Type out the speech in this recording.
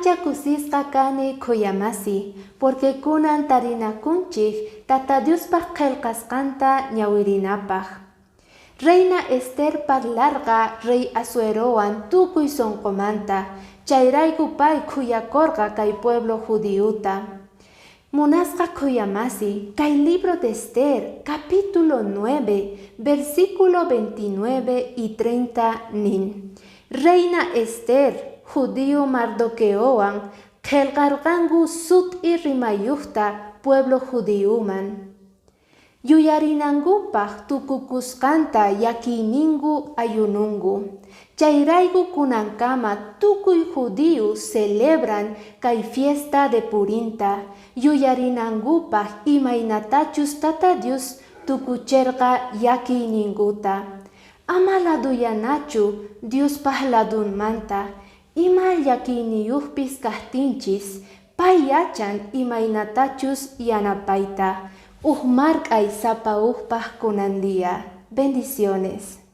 Ancha kusisqa kani khuyamasi, porque kunan tarinakunchik Tata Diospaq qhelqasqanta ñawirinapaq. Reina Ester parlarqa rey Asuerowan tukuy sonqomanta, chayrayku pay khuyakorqa kay pueblo judiuta. Munasqa khuyamasi, kay libro de Ester, capítulo 9, versículo 29 y 30 nin. Reina Ester, judío Mardoqueowan, qhelqarqanku sut'i rimayuqta pueblo judíoman. Yuyarinankupaq tukukusqanta llakiyninku ayununku. Chayrayku kunankama tukuy judíos celebran kay fiesta de Purinta, yuyarinankupaq imaynatachus Tata Dios tukucherqa llakiyninkuta. Ama laduyanachu Diospaq ladunmanta, ima llakiyniyuqpis kaqtinchis, pay yachan imaynatachus yanapayta. Uj mark'ay sapa ujpaq kunan día. Bendiciones.